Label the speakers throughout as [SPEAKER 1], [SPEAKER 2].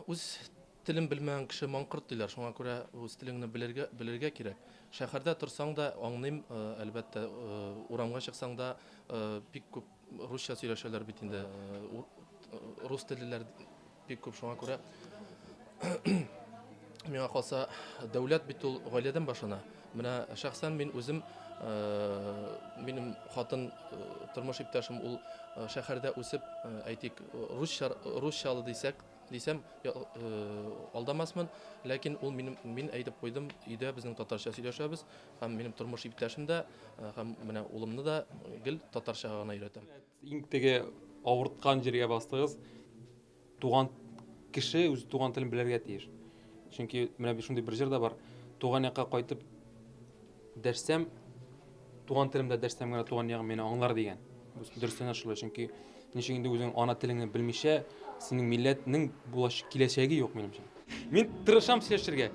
[SPEAKER 1] Үз телен белмәгән кеше маңкорт диләр, шуңа күрә үз телеңне белергә, белергә кирәк. Шәһәрдә торсаң да, аңлыйм, әлбәттә, урамга чыксаң да, бик күп русча сөйләшәләр бит инде. Рус теллеләр бик күп, шуңа күрә миңа калса, дәүләт бит ул гаиләдән башлана. Менә шәхсән мин үзем, минем хатын, тормыш иптәшем ул шәһәрдә үсеп, әйтик, русча, русчалы дисәк, дисәм, алдамасмын, ләкин ул минем, мин әйтеп куйдым, өйдә безнең татарча сөйләшәбез, һәм минем тормыш иптәшем дә, һәм менә улымны да гел татарча гына өйрәтәм.
[SPEAKER 2] Иң теге авырткан җиргә бастыгыз. Туган кеше үз туган телен белергә тиеш. Чөнки менә бит шундый бер җыр да бар. Туган якка кайтып дәшсәм, туган телемдә дәшсәм генә туган ягым мине аңлар дигән. Дөрестән дә шулай, чөнки ничек инде үзең ана телеңне белмичә, синең милләтнең булачак киләчәге юк минемчә. Мин тырышам сөйләшергә.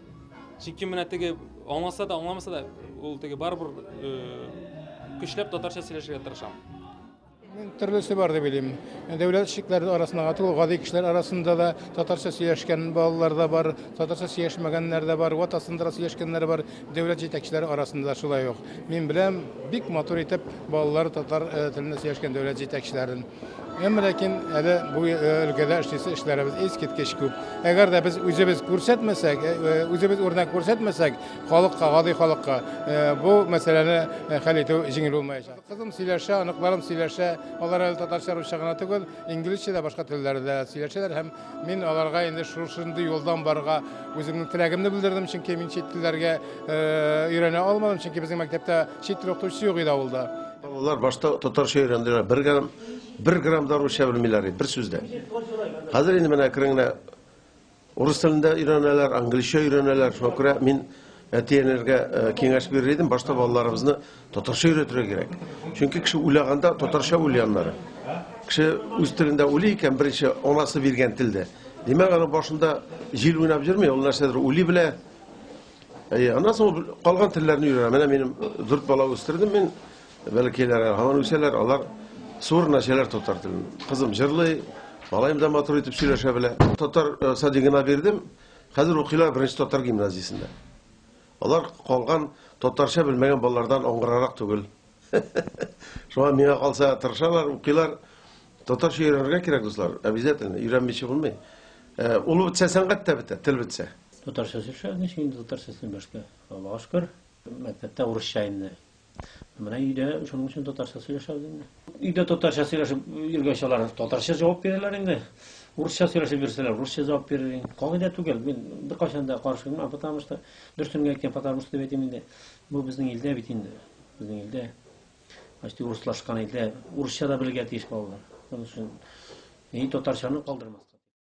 [SPEAKER 2] Чөнки менә теге аңласа да, аңламаса да, ул теге барыбер көчләп татарча сөйләшергә тырышам.
[SPEAKER 3] Мин төрлесе бар дип уйлыйм. Дәүләт эшлекләре арасында гына түгел, гади кешеләр арасында да татарча сөйләшкән балалар да бар, татарча сөйләшмәгәннәр дә бар, ватасындыра сөйләшкәннәр бар, дәүләт җитәкчеләре арасында да шулай ук. Мин беләм, бик матур итеп балалар татар телендә сөйләшкән дәүләт җитәкчеләрен. Әмма ләкин әле бу өлкәдә эшлисе эшләребез искиткеч күп. Әгәр дә без үзебез күрсәтмәсәк, үзебез үрнәк күрсәтмәсәк, халыкка, гади халыкка бу мәсьәләне хәл итү җиңел булмаячак. Кызым сөйләшә, оныкларым сөйләшә. Алар әле татарча, русча гына түгел, инглизчә дә, башка телләрдә дә сөйләшәләр һәм мин аларга инде шушындый юлдан барырга үземнең теләгемне белдердем, чөнки мин чит телләргә өйрәнә алмадым, чөнки безнең мәктәптә чит тел укытучысы юк иде авылда.
[SPEAKER 4] Балалар башта татарча өйрәнделәр, бер грамм, бер грамм да русча белмиләр иде, бер сүз дә. Хәзер инде менә әкрен генә урыс телендә өйрәнәләр, англичә өйрәнәләр. Шуңа күрә мин әти-әниләргә э, киңәш бирер идем, башта балаларыбызны татарча өйрәтергә кирәк. Чөнки кеше уйлаганда татарча уйлый аннары. Кеше үз телендә уйлый икән, беренче анасы биргән телдә. Димәк, аның башында җил уйнап йөрми, ул нәрсәдер уйлый белә. Әйе, аннан соң ул калган телләрне өйрәнә. Менә минем дүрт бала үстердем мин. Бәләкәйләр һаман үсәләр, алар суырына эчәләр татар телен. Кызым җырлый, малаем да матур итеп сөйләшә белә. Татар э, садигына бирдем. Хәзер укыйлар беренче татар гимназиясендә. Алар калган татарча белмәгән балалардан аңгырарак түгел. Шуңа миңа калса тырышалар, укыйлар. Татарча өйрәнергә кирәк, дуслар, обязательно. Өйрәнмичә булмый. Э, ул бетсә, сәнгать тә бетә, тел бетсә.
[SPEAKER 5] Татарча сөйләшә, ничек инде татарча сөйләшкә? Аллага шөкер, мәктәптә урысча инде. Менә өйдә шуның өчен татарча сөйләшәбез инде. Өйдә татарча сөйләшеп йөргәч, алар татарча җавап бирәләр инде. Урысча сөйләшеп йөрсәләр, русча җавап бирер инде. Кагыйдә түгел. Мин беркайчан да каршы килмәм, потому что дөресен генә әйткән, потому что дип әйтим инде. Бу безнең илдә бит инде. Безнең илдә почти урыслашкан илдә урысча да белергә тиеш балалар. Шуның өчен ни татарчаны калдырмаска.